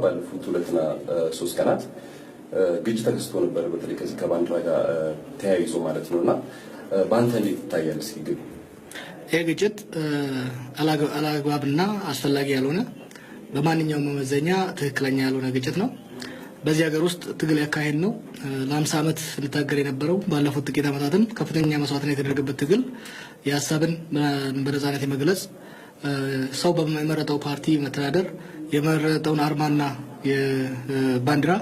ባለፉት 2ና 3 ቀናት ግጭት ተከስቶ ነበር፣ በተለይ ከዚህ ከባንዲራ ጋር ተያይዞ ማለት ነው። እና በአንተ እንዴት ይታያል? እስኪ ግብ ይህ ግጭት አላግባብና አስፈላጊ ያልሆነ፣ በማንኛውም መመዘኛ ትክክለኛ ያልሆነ ግጭት ነው። በዚህ ሀገር ውስጥ ትግል ያካሄድ ነው ለ50 ዓመት ስንታገል የነበረው፣ ባለፉት ጥቂት ዓመታትም ከፍተኛ መስዋዕትነት የተደረገበት ትግል የሀሳብን በነጻነት የመግለጽ፣ ሰው በመረጠው ፓርቲ መተዳደር፣ የመረጠውን አርማና የባንዲራ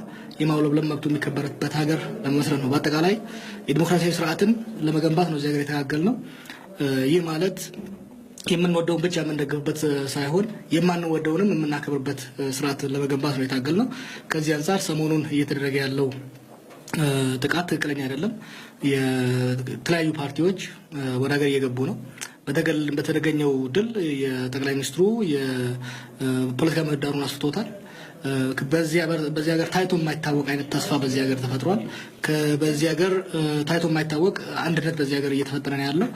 የማውለብለብ መብቱ የሚከበርበት ሀገር ለመመስረት ነው። በአጠቃላይ የዲሞክራሲያዊ ስርዓትን ለመገንባት ነው እዚህ ሀገር የታገል ነው። ይህ ማለት የምንወደውን ብቻ የምንደግፍበት ሳይሆን የማንወደውንም የምናከብርበት ስርዓት ለመገንባት ነው የታገል ነው። ከዚህ አንጻር ሰሞኑን እየተደረገ ያለው ጥቃት ትክክለኛ አይደለም። የተለያዩ ፓርቲዎች ወደ ሀገር እየገቡ ነው። በተገኘው ድል የጠቅላይ ሚኒስትሩ የፖለቲካ ምህዳሩን አስፍቶታል። በዚህ ሀገር ታይቶ የማይታወቅ አይነት ተስፋ በዚህ ሀገር ተፈጥሯል። በዚህ ሀገር ታይቶ የማይታወቅ አንድነት በዚህ ሀገር እየተፈጠረ ነው ያለው።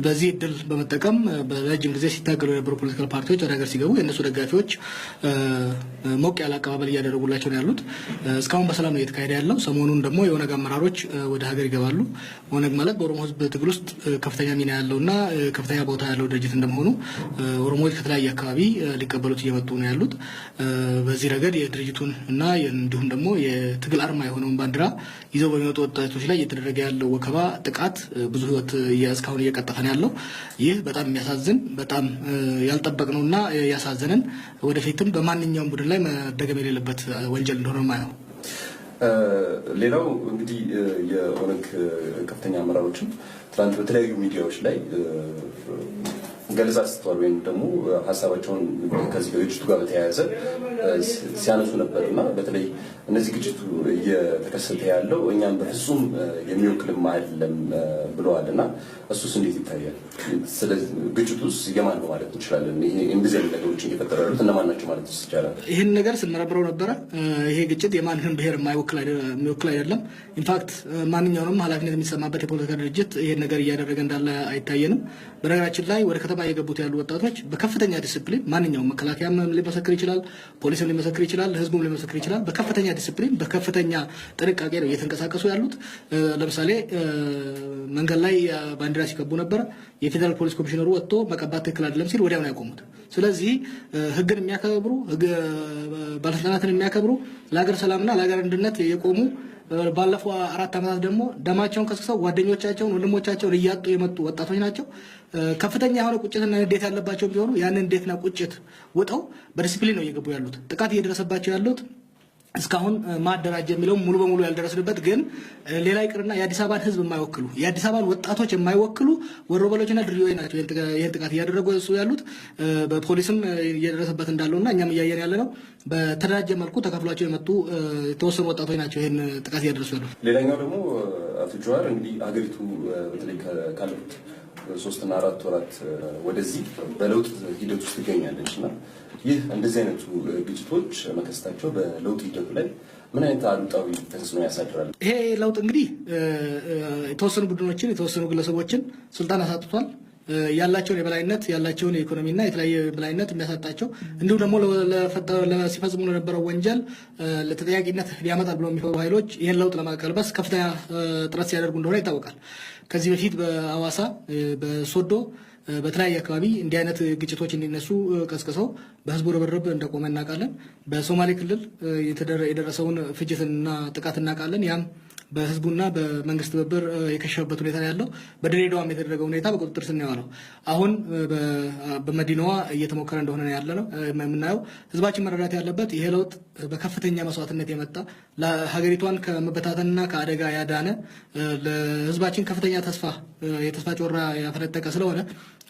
በዚህ እድል በመጠቀም በረጅም ጊዜ ሲታገሉ የነበሩ political ፓርቲዎች ወደ ሀገር ሲገቡ የእነሱ ደጋፊዎች ሞቅ ያለ አቀባበል እያደረጉላቸው ነው ያሉት። እስካሁን በሰላም ነው እየተካሄደ ያለው። ሰሞኑን ደግሞ የኦነግ አመራሮች ወደ ሀገር ይገባሉ። ኦነግ ማለት በኦሮሞ ሕዝብ ትግል ውስጥ ከፍተኛ ሚና ያለውና ከፍተኛ ቦታ ያለው ድርጅት እንደመሆኑ ኦሮሞዎች ከተለያየ አካባቢ ሊቀበሉት እየመጡ ነው ያሉት። በዚህ ረገድ የድርጅቱን እና እንዲሁም ደግሞ የትግል አርማ የሆነውን ባንዲራ ይዘው በሚወጡ ወጣቶች ላይ እየተደረገ ያለው ወከባ፣ ጥቃት ብዙ ህይወት እስካሁን እየቀጠፈ ነው ያለው። ይህ በጣም የሚያሳዝን፣ በጣም ያልጠበቅነውና ያሳዘንን፣ ወደፊትም በማንኛውም ቡድን ላይ መደገም የሌለበት ወንጀል እንደሆነ ማየው። ሌላው እንግዲህ የኦነግ ከፍተኛ አመራሮችም ትናንት በተለያዩ ሚዲያዎች ላይ ገለጻ ሰጥተዋል ወይም ደግሞ ሀሳባቸውን ከዚህ ከግጭቱ ጋር በተያያዘ ሲያነሱ ነበር። እና በተለይ እነዚህ ግጭቱ እየተከሰተ ያለው እኛም በፍጹም የሚወክልም አይደለም ብለዋል። እና እሱስ እንዴት ይታያል? ስለዚህ ግጭቱስ የማን ነው ማለት እንችላለን? ይሄ እንደዚህ አይነት ነገሮችን እየፈጠሩ ያሉት እነማን ናቸው ማለት ይቻላል? ይህን ነገር ስንመረምረው ነበረ። ይሄ ግጭት የማንንም ብሔር የሚወክል አይደለም። In fact ማንኛውንም ኃላፊነት የሚሰማበት የፖለቲካ ድርጅት ይሄን ነገር እያደረገ እንዳለ አይታየንም። በነገራችን ላይ ወደ ከተማ እየገቡት ያሉ ወጣቶች በከፍተኛ ዲስፕሊን፣ ማንኛውም መከላከያም ሊመሰክር ይችላል፣ ፖሊስም ሊመሰክር ይችላል፣ ህዝቡም ሊመሰክር ይችላል። በከፍተኛ ዲስፕሊን፣ በከፍተኛ ጥንቃቄ ነው እየተንቀሳቀሱ ያሉት። ለምሳሌ መንገድ ላይ ባንዲራ ሲቀቡ ነበረ። የፌዴራል ፖሊስ ኮሚሽነሩ ወጥቶ መቀባት ትክክል አይደለም ሲል ወዲያው ነው ያቆሙት። ስለዚህ ህግን የሚያከብሩ፣ ባለስልጣናትን የሚያከብሩ፣ ለሀገር ሰላምና ለሀገር አንድነት የቆሙ፣ ባለፈው 4 ዓመታት ደግሞ ደማቸውን ከስክሰው ጓደኞቻቸውን፣ ወንድሞቻቸውን እያጡ የመጡ ወጣቶች ናቸው። ከፍተኛ የሆነ ቁጭትና ንዴት ያለባቸው ቢሆኑ ያንን ንዴትና ቁጭት ውጠው በዲስፕሊን ነው እየገቡ ያሉት። ጥቃት እየደረሰባቸው ያሉት እስካሁን ማደራጀ የሚለው ሙሉ በሙሉ ያልደረስንበት፣ ግን ሌላ ይቅርና የአዲስ አበባን ሕዝብ የማይወክሉ፣ የአዲስ አበባን ወጣቶች የማይወክሉ ወሮበሎችና ድርጅቶች ናቸው ይህን ጥቃት እያደረጉ ያሉት። በፖሊስም እየደረሰበት እንዳለውና እኛም እያየን ያለ ነው። በተደራጀ መልኩ ተከፍሏቸው የመጡ የተወሰኑ ወጣቶች ናቸው ይህን ጥቃት እያደረሱ ያሉት። ሌላኛው ደግሞ አቶ ጀዋር፣ እንግዲህ ሀገሪቱ በተለይ ካለፉት 3ና 4 ወራት ወደዚህ በለውጥ ሂደት ውስጥ ትገኛለች። እና ይህ እንደዚህ አይነቱ ግጭቶች መከሰታቸው በለውጥ ሂደቱ ላይ ምን አይነት አሉታዊ ተጽዕኖ ያሳድራል? ይሄ ለውጥ እንግዲህ የተወሰኑ ቡድኖችን፣ የተወሰኑ ግለሰቦችን ስልጣን አሳጥቷል። ያላቸውን የበላይነት፣ ያላቸውን የኢኮኖሚና የተለያየ የበላይነት የሚያሳጣቸው፣ እንዲሁም ደግሞ ሲፈጽሙ ለነበረው ወንጀል ለተጠያቂነት ሊያመጣል ብለው የሚፈሩ ኃይሎች ይህን ለውጥ ለመቀልበስ ከፍተኛ ጥረት ሲያደርጉ እንደሆነ ይታወቃል። ከዚህ በፊት በሐዋሳ፣ በሶዶ፣ በተለያየ አካባቢ እንዲህ አይነት ግጭቶች እንዲነሱ ቀስቅሰው በህዝቡ ርብርብ እንደቆመ እናውቃለን። በሶማሌ ክልል የደረሰውን ፍጅትና ጥቃት እናውቃለን። ያም በህዝቡና በመንግስት ትብብር የከሸፈበት ሁኔታ ያለው፣ በድሬዳዋም የተደረገው ሁኔታ በቁጥጥር ስር ነው። አሁን በመዲናዋ እየተሞከረ እንደሆነ ያለ ነው የምናየው። ህዝባችን መረዳት ያለበት ይሄ ለውጥ በከፍተኛ መስዋዕትነት የመጣ፣ ለሀገሪቷን ከመበታተንና ከአደጋ ያዳነ፣ ለህዝባችን ከፍተኛ ተስፋ፣ የተስፋ ጮራ ያፈነጠቀ ስለሆነ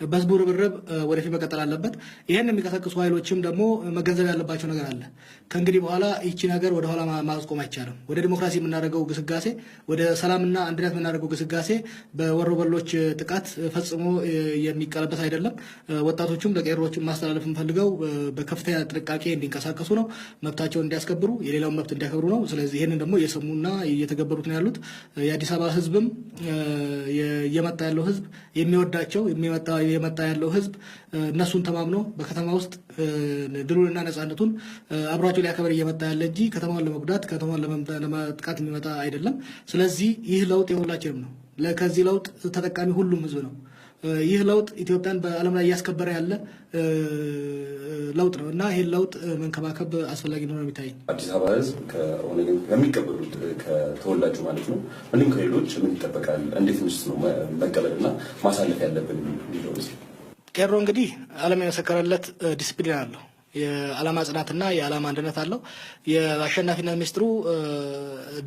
በህዝቡ ርብርብ ወደፊት መቀጠል አለበት። ይህን የሚቀሰቅሱ ኃይሎችም ደግሞ መገንዘብ ያለባቸው ነገር አለ። ከእንግዲህ በኋላ ይቺን ሀገር ወደኋላ ማስቆም አይቻልም። ወደ ዲሞክራሲ የምናደርገው ግስጋሴ፣ ወደ ሰላምና አንድነት የምናደርገው ግስጋሴ በወሮበሎች ጥቃት ፈጽሞ የሚቀለበስ አይደለም። ወጣቶቹም ለቄሮዎችም ማስተላለፍ የምፈልገው በከፍተኛ ጥንቃቄ እንዲንቀሳቀሱ ነው። መብታቸውን እንዲያስከብሩ፣ የሌላውን መብት እንዲያከብሩ ነው። ስለዚህ ይህንን ደግሞ እየሰሙና እየተገበሩት ነው ያሉት። የአዲስ አበባ ህዝብም፣ እየመጣ ያለው ህዝብ የሚወዳቸው፣ የመጣ ያለው ህዝብ እነሱን ተማምኖ በከተማ ውስጥ ድሉንና ነፃነቱን አብሯቸው ሊያከብር እየመጣ ያለ እንጂ ከተማውን ለመጉዳት፣ ከተማውን ለማጥቃት የሚመጣ አይደለም። ስለዚህ ይህ ለውጥ የሁላችንም ነው። ከዚህ ለውጥ ተጠቃሚ ሁሉም ህዝብ ነው። ይህ ለውጥ ኢትዮጵያን በዓለም ላይ እያስከበረ ያለ ለውጥ ነው እና ይህን ለውጥ መንከባከብ አስፈላጊ እንደሆነ የሚታየኝ። አዲስ አበባ ህዝብ ከኦነግ ከሚቀበሉት ከተወላጁ ማለት ነው እንዲሁም ከሌሎች ምን ይጠበቃል? እንዴት ነው መቀበልና ማሳለፍ ያለብን የሚለው? ቄሮ እንግዲህ ዓለም የመሰከረለት ዲስፕሊን አለው። የዓላማ ጽናትና የዓላማ አንድነት አለው። የአሸናፊነት ሚስጥሩ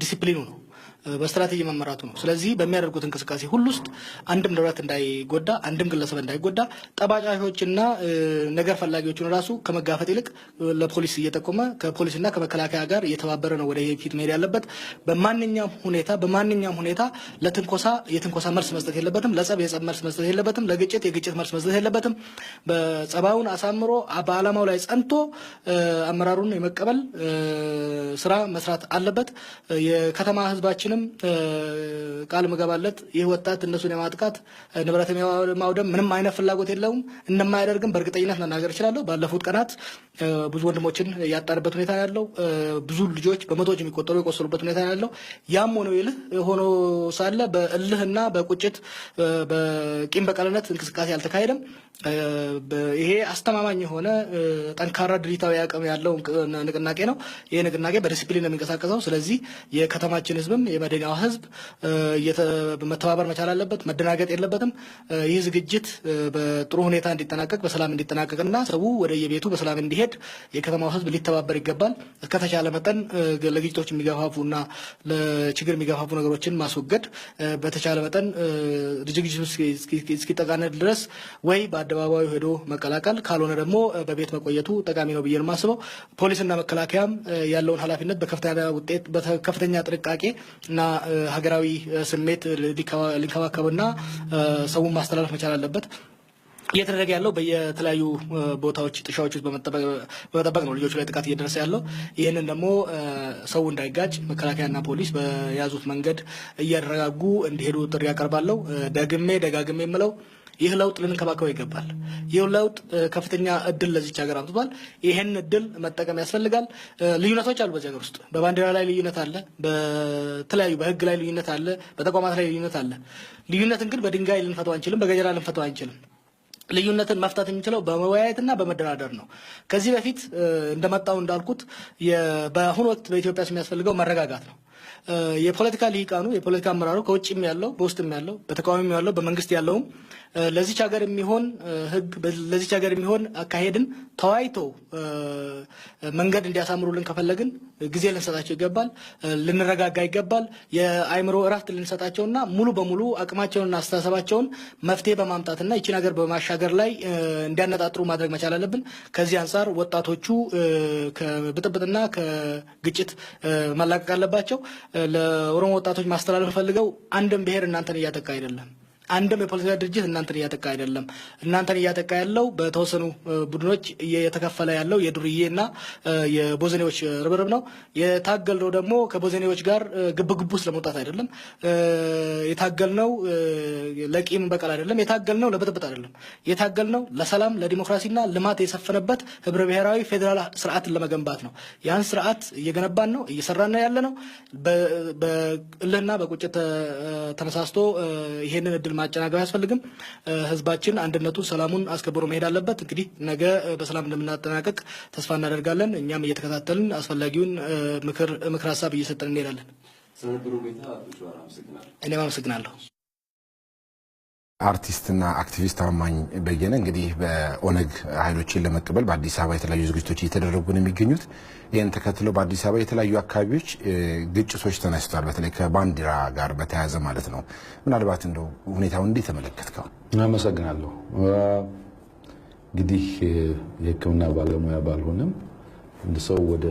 ዲሲፕሊኑ ነው። በስትራቴጂ መመራቱ ነው። ስለዚህ በሚያደርጉት እንቅስቃሴ ሁሉ ውስጥ አንድም ንብረት እንዳይጎዳ፣ አንድም ግለሰብ እንዳይጎዳ፣ ጠባጫሾችና ነገር ፈላጊዎችን ራሱ ከመጋፈጥ ይልቅ ለፖሊስ እየጠቆመ ከፖሊስና ከመከላከያ ጋር እየተባበረ ነው ወደ ፊት መሄድ ያለበት። በማንኛውም ሁኔታ ለትንኮሳ የትንኮሳ መልስ መስጠት የለበትም። ለጸብ የጸብ መልስ መስጠት የለበትም። ለግጭት የግጭት መልስ መስጠት የለበትም። በጸባዩን አሳምሮ በዓላማው ላይ ጸንቶ አመራሩን የመቀበል ስራ መስራት አለበት። የከተማ ህዝባችንም ቃል ምገባለት ይህ ወጣት እነሱን የማጥቃት፣ ንብረት የማውደም ምንም አይነት ፍላጎት የለውም። እንደማያደርግም በእርግጠኝነት መናገር እችላለሁ። ባለፉት ቀናት ብዙ ወንድሞችን ያጣንበት ሁኔታ ያለው፣ ብዙ ልጆች በመቶዎች የሚቆጠሩ የቆሰሉበት ሁኔታ ያለው። ያም ሆኖ ይልህ ሆኖ ሳለ በእልህና በቁጭት፣ በቂም በቀልነት እንቅስቃሴ አልተካሄደም። ይሄ አስተማማኝ የሆነ ጠንካራ ድርጅታዊ አቅም ያለው ንቅናቄ ነው። ይህ ንቅናቄ በዲሲፕሊን ነው የሚንቀሳቀሰው። ስለዚህ የከተማችን ህዝብም የመዲናዋ ህዝብ መተባበር መቻል አለበት፣ መደናገጥ የለበትም። ይህ ዝግጅት በጥሩ ሁኔታ እንዲጠናቀቅ፣ በሰላም እንዲጠናቀቅና ሰው ወደ የቤቱ በሰላም እንዲሄድ የከተማው ህዝብ ሊተባበር ይገባል። እስከተቻለ መጠን ለግጭቶች የሚገፋፉና ለችግር የሚገፋፉ ነገሮችን ማስወገድ፣ በተቻለ መጠን ዝግጅቱ እስኪጠቃለል ድረስ ወይ በአደባባዩ ሄዶ መቀላቀል፣ ካልሆነ ደግሞ በቤት መቆየቱ ጠቃሚ ነው ብዬ ነው የማስበው። ፖሊስና መከላከያም ያለውን ኃላፊነት በከፍተኛ ውጤት፣ በከፍተኛ ጥንቃቄ እና ሀገራዊ ስሜት ሊንከባከብና ሰውን ማስተላለፍ መቻል አለበት። እየተደረገ ያለው በየተለያዩ ቦታዎች ጥሻዎች ውስጥ በመጠበቅ ነው ልጆቹ ላይ ጥቃት እየደረሰ ያለው። ይህንን ደግሞ ሰው እንዳይጋጭ መከላከያና ፖሊስ በያዙት መንገድ እያረጋጉ እንዲሄዱ ጥሪ ያቀርባለሁ። ደግሜ ደጋግሜ የምለው ይህ ለውጥ ልንከባከበው ይገባል። ይህ ለውጥ ከፍተኛ እድል ለዚች ሀገር አምጥቷል። ይህን እድል መጠቀም ያስፈልጋል። ልዩነቶች አሉ በዚህ ሀገር ውስጥ። በባንዲራ ላይ ልዩነት አለ፣ በተለያዩ በህግ ላይ ልዩነት አለ፣ በተቋማት ላይ ልዩነት አለ። ልዩነትን ግን በድንጋይ ልንፈታው አንችልም፣ በገጀራ ልንፈታው አንችልም። ልዩነትን መፍታት የሚችለው በመወያየትና በመደራደር ነው። ከዚህ በፊት እንደመጣው እንዳልኩት በአሁኑ ወቅት በኢትዮጵያ ውስጥ የሚያስፈልገው መረጋጋት ነው። የፖለቲካ ልሂቃኑ፣ የፖለቲካ አመራሩ፣ ከውጭም ያለው፣ በውስጥም ያለው፣ በተቃዋሚም ያለው፣ በመንግስት ያለውም ለዚች ሀገር የሚሆን ህግ፣ ለዚች ሀገር የሚሆን አካሄድን ተወያይቶ መንገድ እንዲያሳምሩልን ከፈለግን ጊዜ ልንሰጣቸው ይገባል። ልንረጋጋ ይገባል። የአእምሮ እረፍት ልንሰጣቸውና ሙሉ በሙሉ አቅማቸውንና አስተሳሰባቸውን መፍትሄ በማምጣትና ይቺን ሀገር በማሻገር ላይ እንዲያነጣጥሩ ማድረግ መቻል አለብን። ከዚህ አንጻር ወጣቶቹ ከብጥብጥና ከግጭት መላቀቅ አለባቸው። ለኦሮሞ ወጣቶች ማስተላለፍ ፈልገው አንድም ብሔር እናንተን እያጠቃ አይደለም። አንድም የፖለቲካ ድርጅት እናንተን እያጠቃ አይደለም። እናንተን እያጠቃ ያለው በተወሰኑ ቡድኖች እየተከፈለ ያለው የዱርዬና የቦዘኔዎች ርብርብ ነው። የታገልነው ደግሞ ከቦዘኔዎች ጋር ግብግብ ውስጥ ለመውጣት አይደለም። የታገልነው ለቂም በቀል አይደለም። የታገልነው ለብጥብጥ አይደለም። የታገልነው ለሰላም፣ ለዲሞክራሲና ልማት የሰፈነበት ህብረ ብሔራዊ ፌዴራል ስርዓትን ለመገንባት ነው። ያን ስርዓት እየገነባን ነው፣ እየሰራን ነው ያለ ነው። በእልህና በቁጭት ተነሳስቶ ይሄንን እድል ማጨናገፍ አያስፈልግም። ህዝባችን አንድነቱን፣ ሰላሙን አስከብሮ መሄድ አለበት። እንግዲህ ነገ በሰላም እንደምናጠናቀቅ ተስፋ እናደርጋለን። እኛም እየተከታተልን አስፈላጊውን ምክር ሀሳብ እየሰጠን እንሄዳለን። ስለነበሩ ሁኔታ አመሰግናለሁ። እኔም አመሰግናለሁ። አርቲስትና አክቲቪስት ታማኝ በየነ፣ እንግዲህ በኦነግ ኃይሎችን ለመቀበል በአዲስ አበባ የተለያዩ ዝግጅቶች እየተደረጉ ነው የሚገኙት። ይህን ተከትሎ በአዲስ አበባ የተለያዩ አካባቢዎች ግጭቶች ተነስተዋል። በተለይ ከባንዲራ ጋር በተያያዘ ማለት ነው። ምናልባት እንደው ሁኔታውን እንዴት ተመለከትከው? አመሰግናለሁ። እንግዲህ የሕክምና ባለሙያ ባልሆንም አንድ ሰው ወደ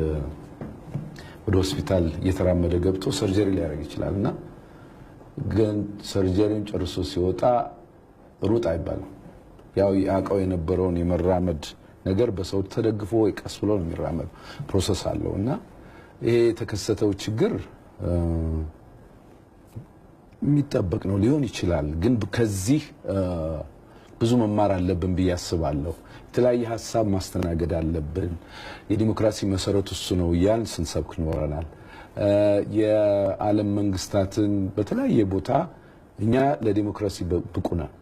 ሆስፒታል እየተራመደ ገብቶ surgery ሊያደርግ ይችላል እና ግን surgery ውን ጨርሶ ሲወጣ ሩጥ አይባልም። ያው ያውቀው የነበረውን የመራመድ ነገር በሰው ተደግፎ ወይ ቀስ ብሎ ነው የሚራመደው። Process አለው እና ይሄ የተከሰተው ችግር የሚጠበቅ ነው ሊሆን ይችላል። ግን ከዚህ ብዙ መማር አለብን ብዬ አስባለሁ። የተለያየ ሀሳብ ማስተናገድ አለብን። የዲሞክራሲ መሰረቱ እሱ ነው እያልን ስንሰብክ ኖረናል። የዓለም መንግስታትን በተለያየ ቦታ እኛ ለዲሞክራሲ ብቁ ነን፣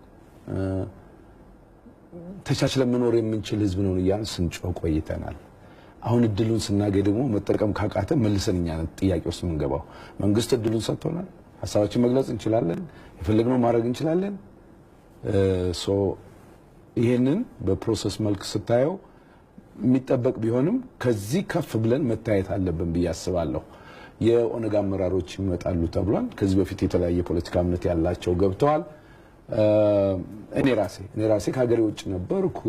ተቻችለን መኖር የምንችል ህዝብ ነው እያልን ስንጮህ ቆይተናል። አሁን እድሉን ስናገኝ ደግሞ መጠቀም ካቃተ መልሰን እኛ ጥያቄ ውስጥ የምንገባው። መንግስት እድሉን ሰጥቶናል። ሀሳባችን መግለጽ እንችላለን፣ የፈለግነው ማድረግ እንችላለን። So ይሄንን በ process መልክ ስታየው የሚጠበቅ ቢሆንም ከዚህ ከፍ ብለን መታየት አለብን ብዬ አስባለሁ። የኦነግ አመራሮች ይመጣሉ ተብሏል። ከዚህ በፊት የተለያየ ፖለቲካ እምነት ያላቸው ገብተዋል። እኔ ራሴ ከሀገሬ ውጭ ነበርኩ።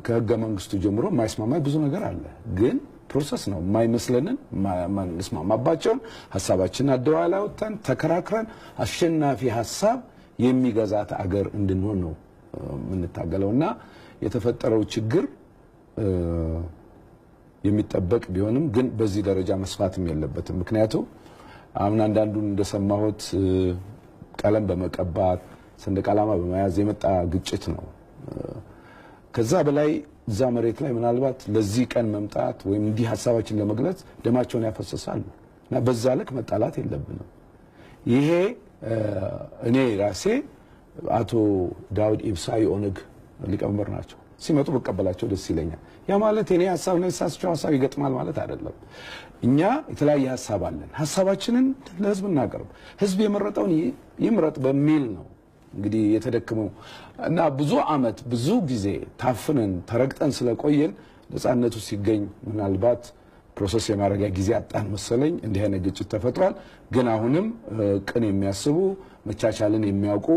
ከህገ መንግስቱ ጀምሮ የማይስማማኝ ብዙ ነገር አለ። ግን process ነው። የማይመስለንን የማንስማማባቸውን ሀሳባችንን አደባባይ ላይ አውጥተን ተከራክረን አሸናፊ ሀሳብ የሚገዛት አገር እንድንሆን ነው የምንታገለውና የተፈጠረው ችግር የሚጠበቅ ቢሆንም ግን በዚህ ደረጃ መስፋትም የለበትም። ምክንያቱም አሁን አንዳንዱን እንደሰማሁት ቀለም በመቀባት ሰንደቅ ዓላማ በመያዝ የመጣ ግጭት ነው። ከዛ በላይ እዛ መሬት ላይ ምናልባት ለዚህ ቀን መምጣት ወይም እንዲህ ሀሳባችን ለመግለጽ ደማቸውን ያፈሰሳሉ እና በዛ ልክ መጣላት የለብንም። ይሄ እኔ ራሴ አቶ ዳውድ ኢብሳ የኦነግ ሊቀመንበር ናቸው። ሲመጡ በቀበላቸው ደስ ይለኛል። ያ ማለት የኔ ሀሳብ ነው የእሳቸው ሀሳብ ይገጥማል ማለት አይደለም። እኛ የተለያየ ሀሳብ አለን። ሀሳባችንን ለህዝብ እናቀርብ፣ ህዝብ የመረጠውን ይምረጥ በሚል ነው እንግዲህ የተደከመው እና ብዙ አመት ብዙ ጊዜ ታፍነን ተረግጠን ስለቆየን ነፃነቱ ሲገኝ ምናልባት process የማድረጊያ ጊዜ አጣን መሰለኝ። እንዲህ አይነት ግጭት ተፈጥሯል። ግን አሁንም ቅን የሚያስቡ መቻቻልን የሚያውቁ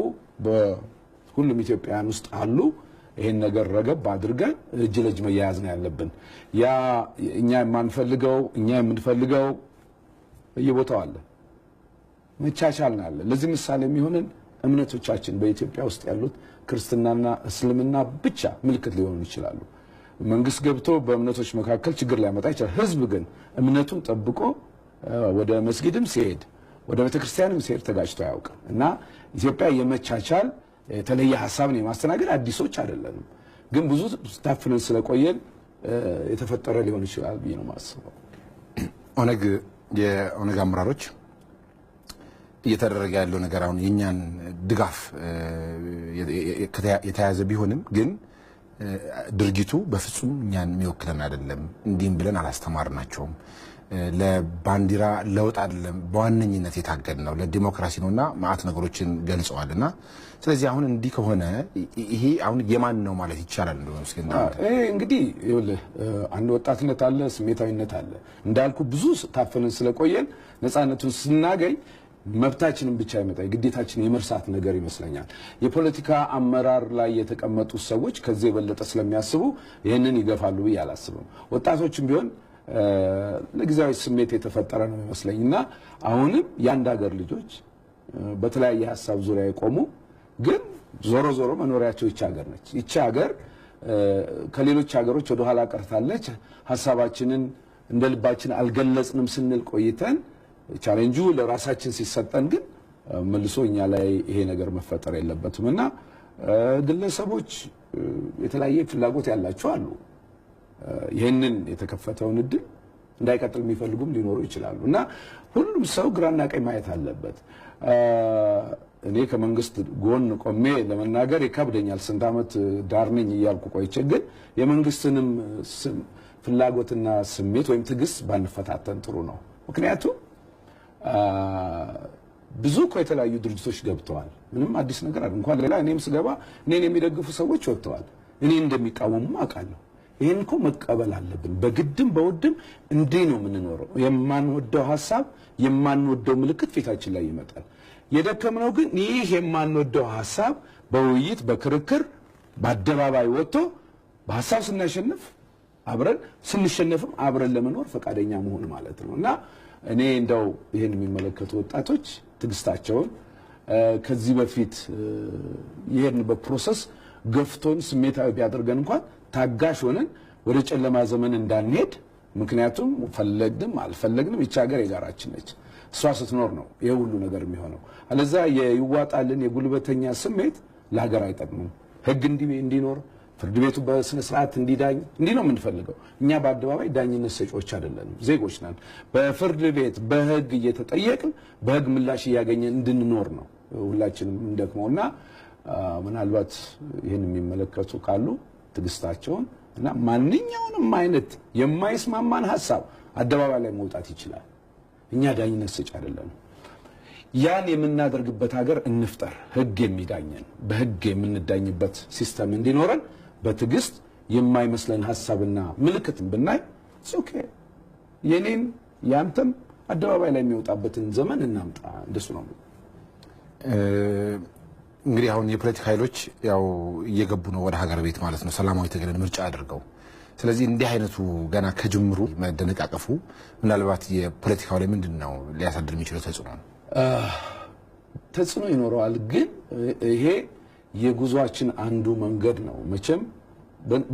በሁሉም ኢትዮጵያውያን ውስጥ አሉ። ይሄን ነገር ረገብ አድርገን እጅ ለእጅ መያያዝ ነው ያለብን። ያ እኛ የማንፈልገው እኛ የምንፈልገው በየቦታው አለ። መቻቻል ነው ያለ። ለዚህ ምሳሌ የሚሆነን እምነቶቻችን በኢትዮጵያ ውስጥ ያሉት ክርስትናና እስልምና ብቻ ምልክት ሊሆኑ ይችላሉ። መንግስት ገብቶ በእምነቶች መካከል ችግር ሊያመጣ ይችላል። ህዝብ ግን እምነቱን ጠብቆ ወደ መስጊድም ሲሄድ ወደ ቤተክርስቲያንም ሲሄድ ተጋጭቶ አያውቅም። እና ኢትዮጵያ የመቻቻል የተለየ ሀሳብን የማስተናገድ አዲሶች አይደለንም። ግን ብዙ ታፍነን ስለቆየን የተፈጠረ ሊሆን ይችላል ብዬ ነው የማስበው። ኦነግ የኦነግ አመራሮች እየተደረገ ያለው ነገር አሁን የኛን ድጋፍ የተያዘ ቢሆንም ግን ድርጊቱ በፍጹም እኛን የሚወክለን አይደለም። እንዲህም ብለን አላስተማርናቸውም። ለባንዲራ ለውጥ አይደለም በዋነኝነት የታገልነው ለዲሞክራሲ ነውና ማአት ነገሮችን ገልጸዋልና ስለዚህ አሁን እንዲህ ከሆነ ይሄ አሁን የማን ነው ማለት ይቻላል? እንደው እስኪ ይሄ እንግዲህ ይኸውልህ አንድ ወጣትነት አለ፣ ስሜታዊነት አለ። እንዳልኩ ብዙ ታፍነን ስለቆየን ነፃነቱን ስናገኝ መብታችንን ብቻ ይመጣ ግዴታችንን የመርሳት ነገር ይመስለኛል። የፖለቲካ አመራር ላይ የተቀመጡ ሰዎች ከዚህ የበለጠ ስለሚያስቡ ይሄንን ይገፋሉ ብዬ አላስብም። ወጣቶችም ቢሆን ለጊዜያዊ ስሜት የተፈጠረ ነው ይመስለኝና አሁንም የአንድ ሀገር ልጆች በተለያየ ሀሳብ ዙሪያ የቆሙ ግን ዞሮ ዞሮ መኖሪያቸው ይህች ሀገር ነች። ይህች ሀገር ከሌሎች ሀገሮች ወደ ኋላ ቀርታለች። ሀሳባችንን እንደ ልባችን አልገለጽንም ስንል ቆይተን ቻሌንጁ ለራሳችን ሲሰጠን ግን መልሶ እኛ ላይ ይሄ ነገር መፈጠር የለበትም እና ግለሰቦች የተለያየ ፍላጎት ያላቸው አሉ። ይሄንን የተከፈተውን እድል እንዳይቀጥል የሚፈልጉም ሊኖሩ ይችላሉ እና ሁሉም ሰው ግራና ቀኝ ማየት አለበት። እኔ ከመንግስት ጎን ቆሜ ለመናገር ይከብደኛል። ስንት ዓመት ዳር ነኝ እያልኩ ቆይቼ ግን የመንግስትንም ፍላጎትና ስሜት ወይም ትዕግስት ባንፈታተን ጥሩ ነው። ምክንያቱም ብዙ እኮ የተለያዩ ድርጅቶች ገብተዋል። ምንም አዲስ ነገር አይደለም። እንኳን ሌላ እኔም ስገባ እኔን የሚደግፉ ሰዎች ወጥተዋል። እኔን እንደሚቃወሙ አውቃለሁ። ይሄን እኮ መቀበል አለብን። በግድም በውድም እንዲህ ነው የምንኖረው። የማንወደው ሐሳብ የማንወደው ምልክት ፊታችን ላይ ይመጣል። የደከምነው ግን ይህ የማንወደው ሐሳብ በውይይት በክርክር በአደባባይ ወጥቶ በሐሳብ ስናሸንፍ አብረን ስንሸነፍም አብረን ለመኖር ፈቃደኛ መሆን ማለት ነው። እና እኔ እንደው ይሄን የሚመለከቱ ወጣቶች ትግስታቸውን ከዚህ በፊት ይሄን በ process ገፍቶን ስሜታዊ ቢያደርገን እንኳን ታጋሽ ሆነን ወደ ጨለማ ዘመን እንዳንሄድ። ምክንያቱም ፈለግንም አልፈለግንም ይህች ሀገር የጋራችን ነች። እሷ ስትኖር ነው ይሄ ሁሉ ነገር የሚሆነው። አለዛ የይዋጣልን የጉልበተኛ ስሜት ለሀገር አይጠቅምም። ህግ እንዲኖር፣ ፍርድ ቤቱ በስነ ስርዓት እንዲዳኝ እንዲህ ነው የምንፈልገው። እኛ በአደባባይ ዳኝነት ሰጪዎች አይደለንም፣ ዜጎች ነን። በፍርድ ቤት በህግ እየተጠየቅን በህግ ምላሽ እያገኘን እንድንኖር ነው ሁላችንም እንደክመውና ምናልባት ይህን የሚመለከቱ ካሉ ትዕግስታቸውን እና ማንኛውንም አይነት የማይስማማን ሀሳብ አደባባይ ላይ መውጣት ይችላል። እኛ ዳኝነት ሰጪ አይደለንም። ያን የምናደርግበት ሀገር እንፍጠር። ህግ የሚዳኘን፣ በህግ የምንዳኝበት system እንዲኖረን በትዕግስት የማይመስለን ሀሳብና ምልክትን ብናይ okay፣ የኔም ያንተም አደባባይ ላይ የሚወጣበትን ዘመን እናምጣ። እንደሱ ነው። እንግዲህ አሁን የፖለቲካ ኃይሎች ያው እየገቡ ነው ወደ ሀገር ቤት ማለት ነው፣ ሰላማዊ ትግልን ምርጫ አድርገው። ስለዚህ እንዲህ አይነቱ ገና ከጅምሩ መደነቃቀፉ ምናልባት የፖለቲካው ላይ ምንድን ነው ሊያሳድር የሚችለው ተጽዕኖ ነው? ተጽዕኖ ይኖረዋል። ግን ይሄ የጉዟችን አንዱ መንገድ ነው። መቼም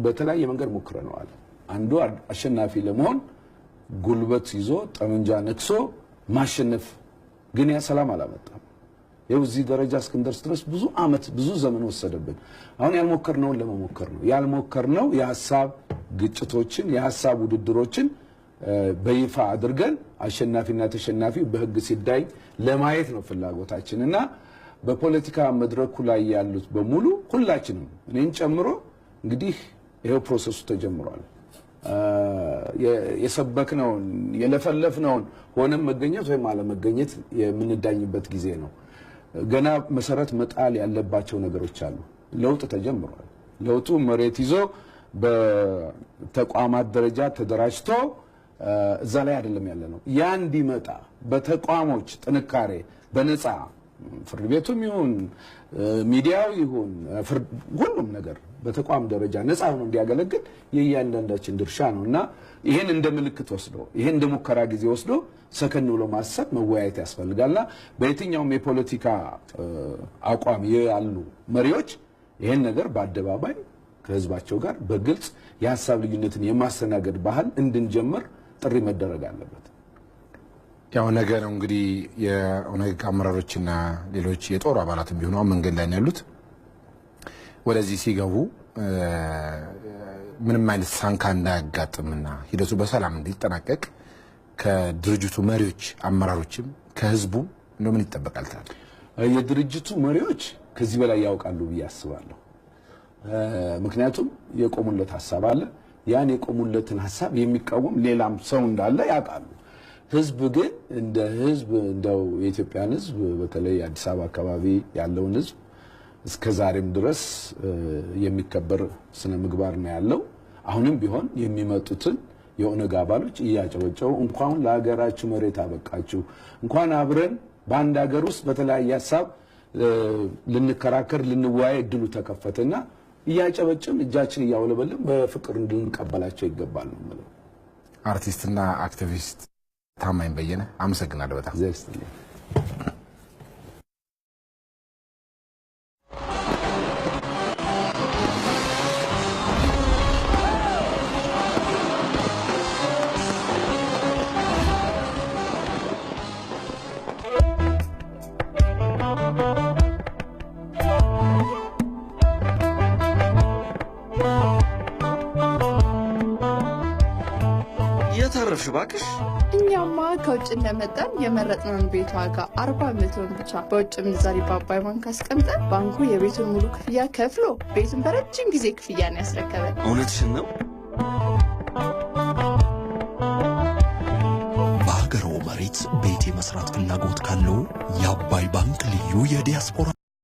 በተለያየ መንገድ ሞክረነዋል። አንዱ አሸናፊ ለመሆን ጉልበት ይዞ ጠመንጃ ነክሶ ማሸነፍ፣ ግን ያ ሰላም አላመጣም። ይኸው እዚህ ደረጃ እስክንደርስ ድረስ ብዙ ዓመት፣ ብዙ ዘመን ወሰደብን። አሁን ያልሞከርነውን ለመሞከር ነው። ያልሞከርነው የሀሳብ ግጭቶችን፣ የሀሳብ ውድድሮችን በይፋ አድርገን አሸናፊና ተሸናፊ በህግ ሲዳኝ ለማየት ነው ፍላጎታችን። እና በፖለቲካ መድረኩ ላይ ያሉት በሙሉ ሁላችንም እኔን ጨምሮ እንግዲህ ይኸው process ኡ ተጀምሯል። የሰበክነውን የለፈለፍነውን ሆነም መገኘት ወይም አለመገኘት የምንዳኝበት ጊዜ ነው። ገና መሰረት መጣል ያለባቸው ነገሮች አሉ። ለውጥ ተጀምሯል። ለውጡ መሬት ይዞ በተቋማት ደረጃ ተደራጅቶ እዛ ላይ አይደለም ያለ ነው። ያ እንዲመጣ በተቋሞች ጥንካሬ በነፃ ፍርድ ቤቱም ይሁን ሚዲያው ይሁን ሁሉም ነገር በተቋም ደረጃ ነፃ ሆኖ እንዲያገለግል የእያንዳንዳችን ድርሻ ነው። እና ይሄን እንደ ምልክት ወስዶ፣ ይሄን እንደ ሙከራ ጊዜ ወስዶ ሰከን ብሎ ማሰብ፣ መወያየት ያስፈልጋልና በየትኛውም የፖለቲካ አቋም ያሉ መሪዎች ይሄን ነገር በአደባባይ ከህዝባቸው ጋር በግልጽ የሀሳብ ልዩነትን የማስተናገድ ባህል እንድንጀምር ጥሪ መደረግ አለበት። ያው ነገ ነው እንግዲህ የኦነግ አመራሮችና ሌሎች የጦር አባላትም ቢሆኑ አሁን መንገድ ላይ ነው ያሉት። ወደዚህ ሲገቡ ምንም አይነት ሳንካ እንዳያጋጥምና ሂደቱ በሰላም እንዲጠናቀቅ ከድርጅቱ መሪዎች አመራሮችም ከህዝቡ እንደው ምን ይጠበቃል ትላለህ? የድርጅቱ መሪዎች ከዚህ በላይ ያውቃሉ ብዬ አስባለሁ። ምክንያቱም የቆሙለት ሀሳብ አለ። ያን የቆሙለትን ሀሳብ የሚቃወም ሌላም ሰው እንዳለ ያውቃሉ። ህዝብ ግን እንደ ህዝብ እንደው የኢትዮጵያን ህዝብ፣ በተለይ አዲስ አበባ አካባቢ ያለውን ህዝብ እስከ ዛሬም ድረስ የሚከበር ስነ ምግባር ነው ያለው። አሁንም ቢሆን የሚመጡትን የኦነግ አባሎች እያጨበጨቡ እንኳን ለሀገራችሁ መሬት አበቃችሁ፣ እንኳን አብረን በአንድ ሀገር ውስጥ በተለያየ ሀሳብ ልንከራከር ልንወያይ እድሉ ተከፈተና እያጨበጭን እጃችን እያውለበልን በፍቅር እንድንቀበላቸው ይገባል ነው የምለው። አርቲስትና አክቲቪስት ታማኝ በየነ፣ አመሰግናለሁ በጣም። እግዚአብሔር ይስጥልኝ። የት አረፍሽ እባክሽ? እኛማ ከውጭ እንደመጣን የመረጥነውን ቤት ዋጋ 40 በመቶውን ብቻ በውጭ ምንዛሪ በአባይ ባንክ አስቀምጠን ባንኩ የቤቱን ሙሉ ክፍያ ከፍሎ ቤቱን በረጅም ጊዜ ክፍያ ነው ያስረከበን። እውነትሽን ነው? በሀገሮ መሬት ቤት የመስራት ፍላጎት ካለው የአባይ ባንክ ልዩ የዲያስፖራ